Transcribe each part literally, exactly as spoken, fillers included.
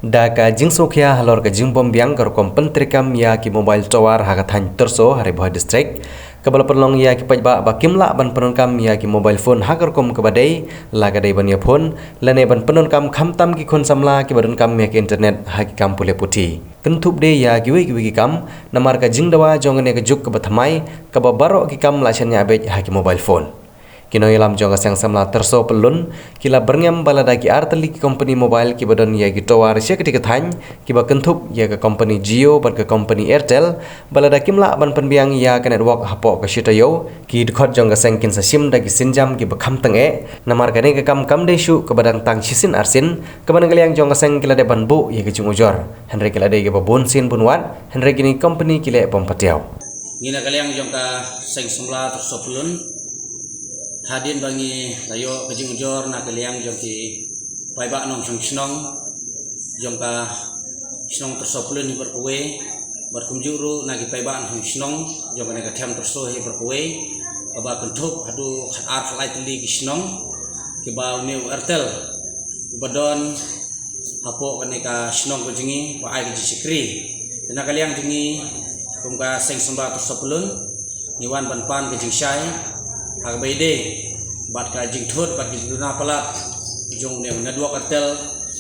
Da ka jingsngewkhia halor ka jingbym biang ka rukom pyntreikam ïa ki mobile tower ha ka thaiñ Tyrso ha Ri Bhoi District, kaba la pynlong ïa ki paidbah ba kim lah ban pyndonkam ïa ki mobile phone ha ka rukom kaba dei, la ka dei ban ïa phone lane ban pyndonkam khamtam ki khun samla kiba donkam ïa ki internet ha ki kam pule puthi. Kynthup de ïa kiwei kiwei ki kam, namar ka jingdawa jong kane ka juk kaba thymmai, kaba baroh ki kam la shaniah beit ha ki mobile phone. Ki nongïalam jong ka Seng Samla Tyrso Pyllun ki la byrngem ba lada ki ar tylli ki company mobile kiba don ïa ki tower sha kata ka thaiñ, kiba kynthup ïa ka company Jio bad ka company Airtel, ba lada kim lah ban pynbiang ïa ka network hapoh ka shi taïew, ki dkhot jong ka seng kin sa shim da ki sienjam kiba kham tyngeh. Namar kane ka kam kam dei shuh kaba dang tang shisien arsien, kaba na ka liang jong ka seng ki la dep ban buh ïa ka jingujor, hynrei ki la dei kiba bun sien bun wat, hynrei kine ki company ki leh bym patiaw. Ngi na ka liang jong ka Seng Samla Tyrso Pyllun, hadien ba ngi la ïoh ka jingujor na ka liang jong ki paidbah nongshong shnong jong ka shnong Tyrso Pyllun hi baroh kawei, bad kumjuh ruh na ki paidbah nongshong shnong jong kane ka them Tyrso hi baroh kawei, kaba kynthup haduh khatar khatlai tylli ki shnong, kiba une u Airtel uba don hapoh kane ka shnong ka jong ngi ba ai ka jingshakri. Te na ka liang jong ngi kum ka Seng Samla Tyrso Pyllun, ngi wan ban pan ka jingshai ha kaba ïadei bad ka jingthut bad ka jingduna palat jong une u network Airtel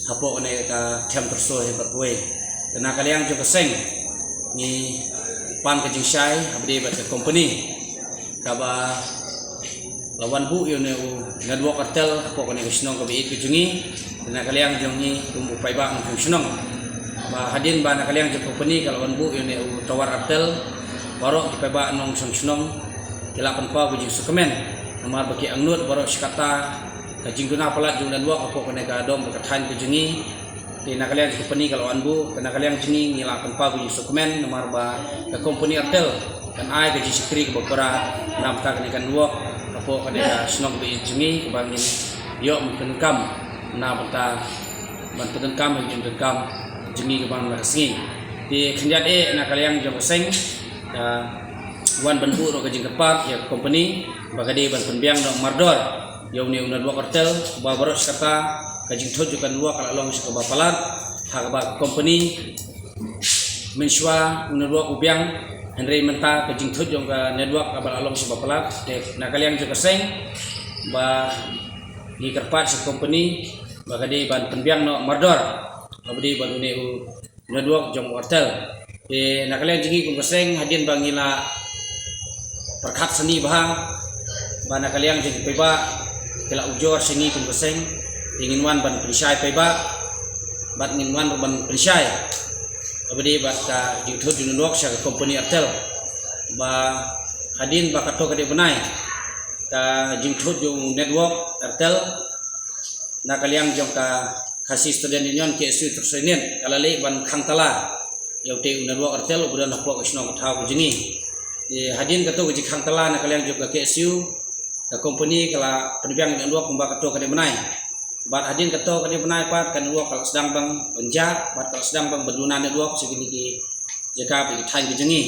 hapoh kane ka them Tyrso hi baroh kawei. Te na ka liang jong ka seng ngi pan ka jingshai ha kaba ïadei bad ka company kaba la wan buh ïa une u network Airtel hapoh kane ka shnong kaba ïeit ka jong ngi. Te na ka liang jong ngi kum u paidbah nongshong shnong, ba hadien ba na ka liang jong ka company ka la wan buh ïa une u tower Airtel, baroh ki paidbah nongshong shnong ki la pynpaw ka jingsngewkmen, namar ba ki angnud baroh shi katta ka jingduna palat jong u network hapoh kane ka dong bad ka thaiñ ka jong ngi. Te na ka liang jong ka company ka la wan buh, te na ka liang jong ngi ngi la pynpaw ka jingsngewkmen, namar ba ka company Airtel kan ai ka jingshakri kaba pura na bynta kane ka network hapoh kane ka shnong kaba ïeit jong ngi, kaba ngin ïoh ban pyndonkam na bynta ban pyndonkam ha ka jingdonkam jong ngi kaba man la ka sngi. Te khyndiat eh na ka liang jong ka seng ka wan ban buh ruh ka jingkyrpad ïa ka company ba ka dei ban pynbiang noh mardor ïa une u network Airtel, ba baroh shi katta ka jingthut jong ka network ka la long sha kaba palat, ha kaba ka company mynshuwa u network u biang, hynrei mynta ka jingthut jong ka network kaba la long sha kaba palat. Te na ka liang jong ka seng ba ngi kyrpad sha ka company ba ka dei ban pynbiang noh mardor kaba dei bad une u network jong u Airtel. Te na ka liang jong ngi kum ka seng, hadien ba ngi la pyrkhat sani bha ba na ka liang jong ki paidbah ki la ujor sha ngi kum ka seng, te ngin wan ban pynshai paidbah bad ngin wan ban pynshai kaba dei bad ka jingthut jong u network sha ka company Airtel, ba hadien ba kato kadei bnai ka jingthut jong u network Airtel na ka liang jong ka Khasi Student Union, K S U Tyrso Unit, ka la leit ban khang tala ïa utei u network Airtel uba don hapoh ka shnong ka thaw ka jong ngi. Te hadien kato ka jingkhang tala na ka liang jong ka K S U, ka company ka la pynbiang network kumba kato kadei bnai. Bad hadien kato kadei bnai pat ka network ka la sdang ban pynjah bad ka la sdang ban duna network sha kine ki jaka bad ki thaiñ ka jong ngi.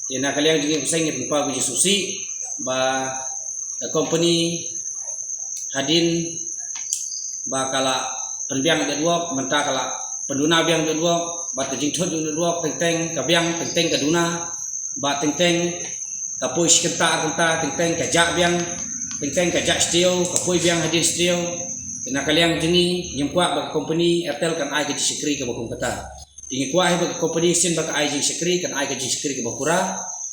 Te na ka liang jong ngi kum ka seng ngi pynpaw ka jingsngewsih ba ka company hadien ba ka la pynbiang network, mynta ka la pynduna biang network, bad ka jingthut jong network teng teng ka biang, teng teng ka duna, bad teng teng ka poi shi kynta ar kynta, teng teng ka jah biang, teng teng ka jah shi taïew, ka poi biang hadien shi taïew. Te na ka liang jong ngi ngim kwah ba ka company Airtel kan ai ka jingshakri kaba kum kata. Te ngi kwah hi ba ka company shisien ba ka ai jingshakri kan ai ka jingshakri kaba pura,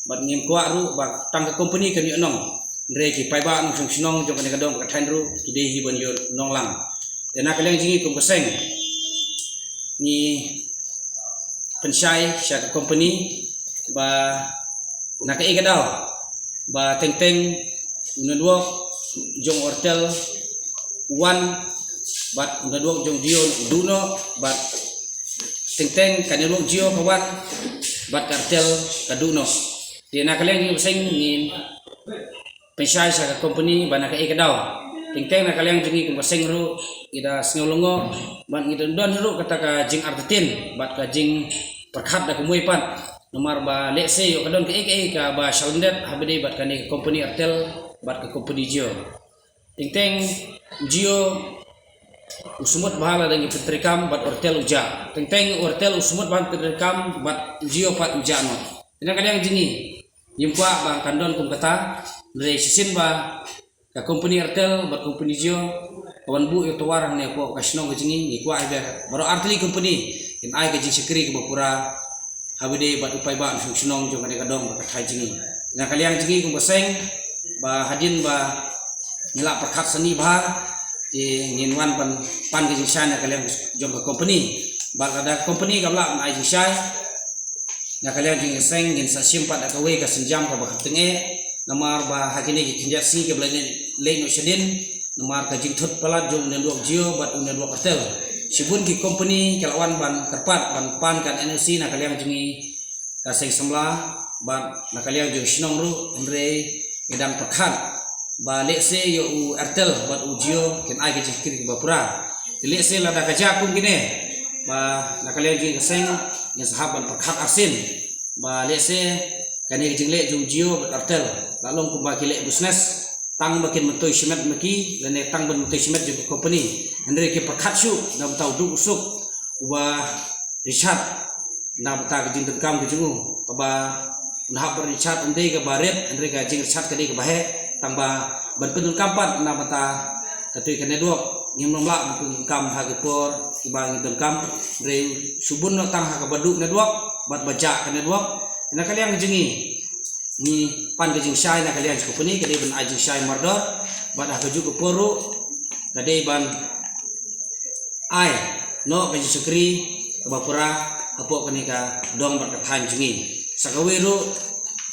bad ngim kwah ruh ba tang ka company kan ïoh nong, hynrei ki paidbah nongshong shnong jong kane ka dong bad ka thaiñ ruh ki dei hi ban ïoh nong lang. Te na ka liang jong ngi kum ka seng ngi pynshai sha ka company ba na kaei ka daw ba teng teng u network jong Airtel u wan bad u network jong Jio u duh noh, bad teng teng ka network Jio ka wan bad ka Airtel ka duh noh. Te na ka liang jong ngi kum ka seng ngin pynshai sha ka company ba na kaei ka daw. Teng teng na ka liang jong ngi kum ka seng ruh ngi da sngew lyngngoh bad ngi da don ruh kata ka jingartatien bad ka jingpyrkhat da kumwei pat. Namar ba lehse ïoh ka don kaei kaei kaba shalyndet ha ba dei bad kane ka company Airtel bad ka company Jio. Teng teng Jio u sumut bha lada ngi pyntreikam bad u Airtel u jah. Teng teng u Airtel u sumut bha pyntreikam bad u Jio pat u jah noh. Te na ka liang jong ngi, ngim kwah ba kan don kum kata. Hynrei shisien ba ka company Airtel bad company Jio ka wan buh ïa u tower hangne hapoh ka shnong ka jong ngi, ngi kwah ba baroh artylli company kin ai ka jingshakri kaba pura ha ba ïadei bad u paidbah shnong shnong jong kane ka dong bad ka thaiñ jong ngi. Na ka liang jong ngi kum ka seng, ba hadien ba ngi la pyrkhat sani bha, te ngin wan ban pan ka jingshai na ka liang jong ka company. Bad lada ka company kam lah ban ai jingshai, na ka liang jong ngi ka seng ngin sa shim pat da kawei ka sienjam kaba khatduh eh. Namar ba ha kine ki khyndiat sngi kiba la leit noh shadien, namar ka jingthut palat jong u network Jio bad u network Airtel, shibun ki company ki la wan ban kyrpad ban pan ka N O C na ka liang jong ngi ka seng samla bad na ka liang jong shnong ruh, hynrei ngi dang pyrkhat ba lehse ïa u Airtel bad u Jio kin ai ka jingshakri kaba pura. Te lehse lada ka jia kum kine, ba na ka liang jong ngi ka seng ngin sa hap ban pyrkhat arsien ba lehse kane ka jingleh jong u Jio bad Airtel la long kumba ki leh business, tang ba kin myntoi shimet ma ki lane tang ban myntoi shimet jong ka company. Hynrei ki pyrkhat shuh na bynta u duk u suk uba Richard na bynta ka jingdonkam ka jong u, kaba u Nahap Richard um dei kaba rit, hynrei ka jingrichard ka dei kaba heh, tang ba ban pyndonkam pat na bynta katei ka network ngim nym lah ban pyndonkam ha ki por kiba ngi donkam. Hynrei shibun noh tang ha kaba duh network bad ba jah ka network. Te na ka liang ka jong ngi, ngi pan ka jingshai na ka liang jong ka company, ka dei ban ai jingshai mardor, bad ha kajuh ka por ruh ka dei ban ai noh ka jingshakri kaba pura hapoh kane ka dong bad ka thaiñ jong ngi. Sa kawei ruh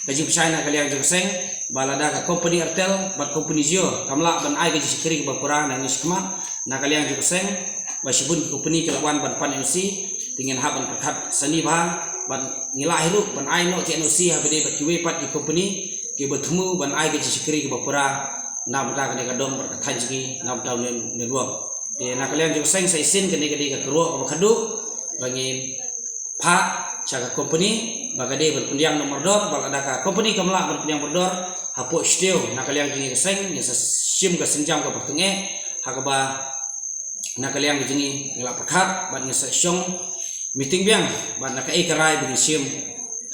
ka jingpynshai na ka liang jong ka seng, ba lada ka company Airtel bad company Jio kam lah ban ai ka jingshakri kaba pura na ngi shakhmat na ka liang jong ka seng, ba shibun ki company ki la wan ban pan N O C, te ngin hap ban pyrkhat sani bha, ban ngi lah hi ruh ban ai noh ki N O C ha ba ïadei bad kiwei pat ki company kiba thmu ban ai ka jingshakri kaba pura na bynta kane ka dong bad ka thaiñ jong ngi na bynta u network. Te na ka liang jong ka seng sa shisien kane ka dei ka kyrwoh kaba khatduh ba ngin phah sha ka company ba ka dei ban pyndiang noh mardor, ba lada ka company kam lah ban pyndiang mardor hapoh shatei, na ka liang jong ngi ka seng ngin sa shim ka sienjam kaba khatduh eh, ha kaba na ka liang jong ngi ngi la pyrkhat bad ngin sa shong meeting biang bad na kaei ka rai ba ngin shim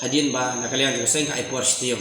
hadien ba na ka liang jong ka seng ka ai por shatei.